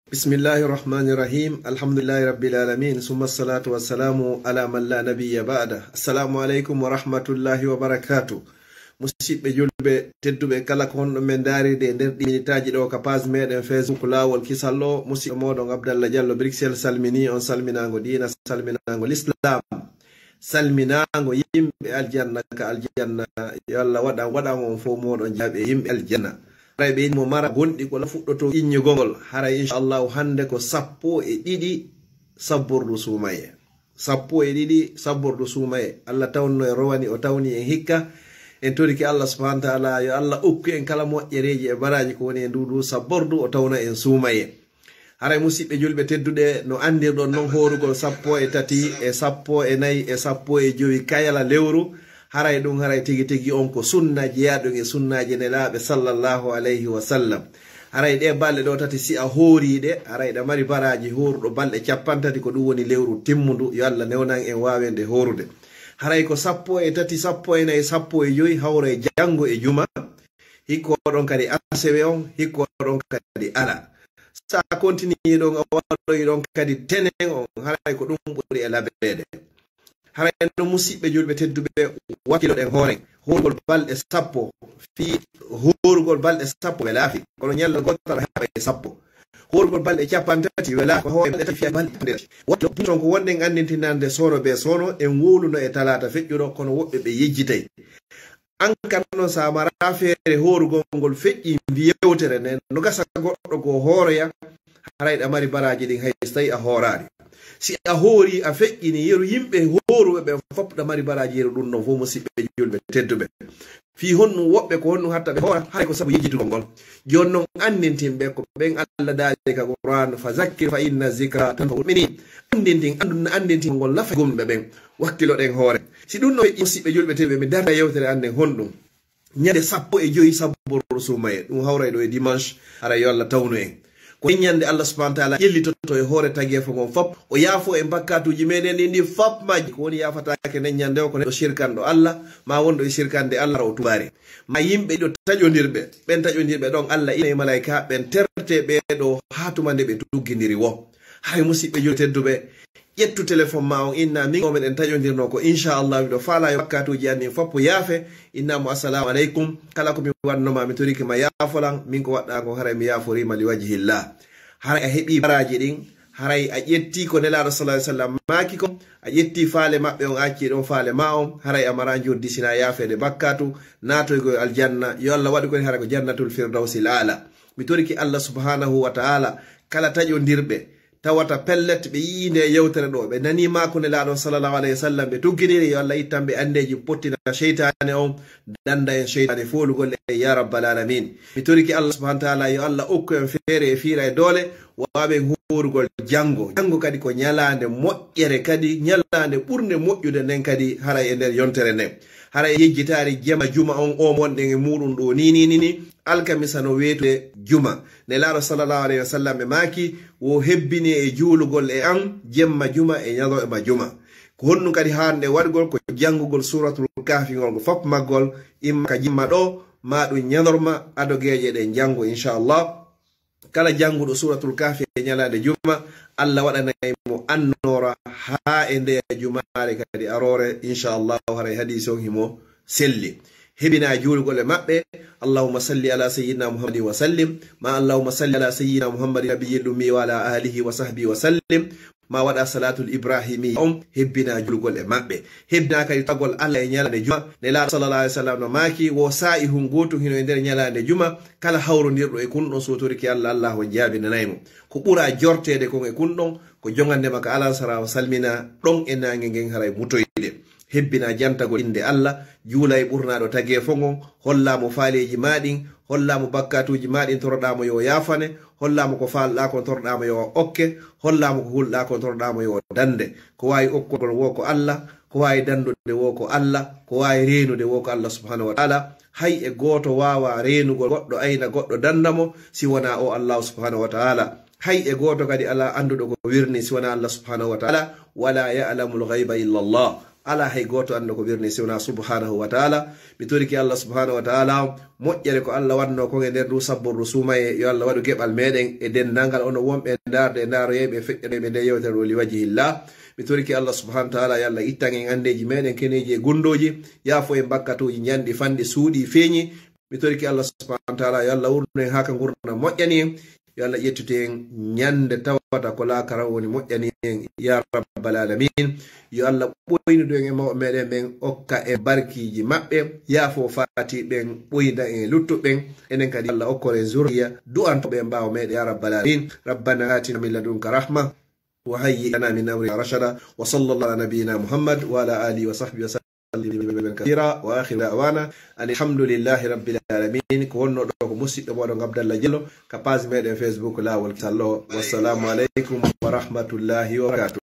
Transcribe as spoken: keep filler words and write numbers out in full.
Bismillahi rahmani rahim. Alhamdulillahi rabbil alamin. Summa salatu wassalamu ala man la nabiyya ba'da. Assalamu alaikum wa rahmatullahi wa barakatuh. Musidɓe julɓe tedduɓe, kala ko honɗo men ndaaride e nder ɗi minitaaji ɗo ka page meɗen Facebook Laawol Kisal o, musidɗo moɗon Abdallah Diallo Bruxelles salmini on salminaango diina, salminaango l'islam. Salminaango yimɓe aljanna ka aljanna. Yo Allah waɗan, waɗan on fof moɗon jaaɓe yimɓe aljanna. Haray ɓe mo mara gonɗi ko la fuɗɗoto inñugol ngol. Haray inchallahu hannde ko sappo e ɗiɗi sabbordu suumaye. Sappo e ɗiɗi sabbordu suumaye. Allah tawnno e rowani, o tawni en hikka. En toriki Allah subhanahu wa ta'ala yo Allah okku en kala moƴƴereeji e baraaji ko woni e ndu ndu sabbordu, o tawna en suumaye. Haray musidɓe julɓe tedduɓe, no anndirɗon non hoorugol sappo e tati e sappo e nayi e sappo e jowi kayala lewru. Haray ɗum haray tigi tigi on ko sunna jeyaɗum e sunnaaji nelaaɓe sallallahu alayhi wa sallam. Haray ɗe balɗe ɗo tati si a hooriɗe, haray ɗa mari baraaji hooruɗo balɗe cappanɗe tati ko ɗum woni lewru timmundu. Yo Allah newnan en waawende hoorude. Haray ko sappo e tati, sappo e nayi, sappo e jowi hawra e janngo e juma. Hikko ɗon kadi asewe on, hikko ɗon kadi ala. Sa continue ɗon, a waɗoyi ɗon kadi tenen on, haray ko ɗum ɓuri e labeede. Haray no musidɓe julɓe tedduɓe, wakkiloɗen hoore. Hoorugol balɗe sappo, fii hoorugol balɗe sappo ɓe laafi. Kono ñalnde gootal haɓa e sappo. Hoorugol balɗe cappanɗe tati ɓe laafi, ko hoore balɗe tati fiya balɗe cappanɗe tati. Wakkilo ɗum ton ko wonde en anndintinande soono be soono, en wowluno e talaata feƴƴuɗo, kono woɓɓe ɓe yejjitay. An kan noon, sa mara feere hoorugol ngol feƴƴi mbi yewtere nden, no gasa goɗɗo goo hooroya, haray ɗa mari baraaji ɗin hay so tawi a hooraali. Si a hoori, a feƴƴini yeru yimɓe hooruɓe ɓen fof, ɗa mari baraaji yeru ɗum ɗon fof, musidɓe julɓe tedduɓe. Fii honɗum woɓɓe ko honɗum hatta ɓe hoora, haray ko sabu yejjitugol ngol. Jooni noon anndintin ɓe ko ɓen Allah daali ka Qur'an, "Fa zakkir fa inna zikra tanfa'ul mu'minin." Anndintin, anndun-, anndintin ngol nafa gomɓe ɓen. Wakkiloɗen hoore. Si ɗum no feƴƴi, musidɓe julɓe tedduɓe, mi darna yewtere an nden honɗum. Ñande sappo e jowi sabbordu suumaye, ɗum hawray ɗo e dimanche, haray yo Allah tawnu en. Ko nden ñande Allah subhanahu wa ta'ala ƴellitoto e hoore tageefo ngon fop, o yaafo en bakkatuuji meɗen ɗin, ɗin fop majji. Ko woni yaafataake nden ñande o, ko neɗɗo shirkanɗo Allah, ma wonɗo e shirkande Allah, hara o tuubaali. Ma yimɓe ɗiɗo taƴondirɓe, ɓen taƴondirɓe ɗon Allah ina e malaa'ika, ɓen terte ɓee ɗo haa tuma nde ɓe tuggindiri wo. Hay musidɓe julɓe tedduɓe, ƴettu téléphone ma on, inna min o meɗen taƴondirno ko, inchallah, miɗo faala yo bakkatuuji an ɗin fop yaafe. Inna mo, "Assalamu aleykum." Kala ko mi waɗnoma, mi torike ma yaafolan, min ko waɗɗa kon haray mi yaaforiima li wajhillah. Haray a heɓi baraaji ɗin, haray a ƴetti ko Nelaaɗo sallallahu alaihi wasallam maaki kon, a ƴetti faale maɓɓe on, a acci ɗon faale ma on, haray a mara njoddi sina yaafeede bakkatu, naatoygol aljanna, yo Allah waɗu kon haray ko jannatul firdawsil aala. Mi toriki Allah subhanahu wa ta'ala, kala taƴondirɓe, tawata pellet ɓe yi'i nde yewtere ɗo, ɓe nani ma ko Nelaaɗo sallallahu alaihi wasallam, ɓe tugginiri, yo Allah ittan ɓe andeeji pottina seytaane on, danda en seytaane foolugol en, ya rabbal alamin. Mi toriki Allah subhanahu wa ta'ala, yo Allah okku en feere e fiira e doole, waawen hoorugol janngo. Janngo kadi ko ñalaande moƴƴere, kadi ñalaande ɓurnde moƴƴude nden kadi haray e nder yontere nden. Haray yejjitaari jemma juma on, on wonɗen e muɗum ɗo ni, ni, ni, ni, alkamisa no weetude juma. Nelaaɗo sallallahu alaihi wasallam ɓe maaki, wo hebbini e juulugol e an jemma juma e ñalawma juma. Ko honɗum kadi haanɗe waɗugol? Ko janngugol Suuratul Kahfi ngol, ngo fop maggol, imma ka jimma ɗo, ma ɗum ñalorma, adogeeje ɗen janngo, inchallah. Kala jannguɗo Suuratul Kahfi e ñalaande juma, Allah waɗanay mo annoora haa e ndeya jumaare kadi aroore, inchallah, haray hadiis on himo selli. Hebbina juulugol e maɓɓe, "Allahumma salli ala sayyidina Muhammadin wa sallim," ma "Allahumma salli ala sayyidina Muhammadin nabiyyil ummi wa ala alihi wa sahbihi wa sallim," ma waɗa salatul ibrahimi on, hebbina juulugol e maɓɓe. Hebbina kadi tagol Allah e ñalaande juma. Nelaaɗo sallallahu alaihi wasallam no maaki, wo saa'ihun gootun hino e nder ñalaande juma, kala hawrondirɗo e kun ɗon so toriki Allah, Allah on jaabinanay mo. Ko ɓura jorteede kon e kun ɗon, ko jongande ma ka alansara o salmina ɗon e naange ngen haray mutoyde. Hebbina jantagol innde Allah, juula e ɓurnaaɗo tageefo ngon, holla mo faaleeji maa ɗin, holla mo bakkatuuji maa ɗin, toroɗaa mo yo o yaafane, holla mo ko faalɗaa kon, toroɗaa mo yo o okke, holla mo ko hulɗaa kon, toroɗaa mo yo o dande. Ko waawi okkugol wo ko Allah, ko waawi dandude wo ko Allah, ko waawi reenude wo ko Allah subhanahu wa ta'ala. Hay e gooto waawaa reenugol goɗɗo, ayna goɗɗo, danda mo, si wonaa o Allah subhanahu wa ta'ala. Hay e gooto kadi alaa annduɗo ko wirni si wonaa Allah subhanahu wa ta'ala. "Wala ya'lamul ghayba illa Allah." Alaa hay gooto annda ko wirnii si wonaa subhanahu wa taala. Mi torike Allah subhanahu wa taala moƴƴere ko Allah waɗnoo kon e nder ndu sabbordu suumaye, yo Allah waɗu geɓal meɗen e denndaangal onon wonɓe ndaarde e ndaaroyeeɓe e feƴƴoreeɓe nde yewtere ɗo li wajhillah. Mi torike Allah subhanahu wa taala yo Allah ittan en anndeeji meɗen keneeji e gunndooji, yaafo en bakkatuuji njanɗi fanɗi suuɗi feeñi. Mi torike Allah subhanahu wa taala yo Allah wurnu en haa ka ngurndan moƴƴani en. Yo Allah ƴettude en ñande tawata ko laakara woni moƴƴani en, ya rabbal alamin. Yo Allah ɓoynudu en e mawɓe meɗen ɓen, okka en barkiiji maɓɓe, yaafo faati ɓen, ɓoyna en e luttuɓe ɓen. Enen kadi Allah okkor en zurriya du'antooɓe en ɓaawo meɗen, ya rabbal alamin. ربنا آتنا من لدنك رحمة وهيئ لنا من أمرنا رشدا. وصلى الله على نبينا محمد وعلى آله وصحبه وسلم كثيرا. وآخر دعوانا أن الحمد لله رب العالمين. Ko wonno ɗo ko musiɗɗo moɗon Abdallah Diallo ka page meɗen Facebook Laawol Sallo. Wassalamu aleykum wa rahmatullahi wa barakatuh.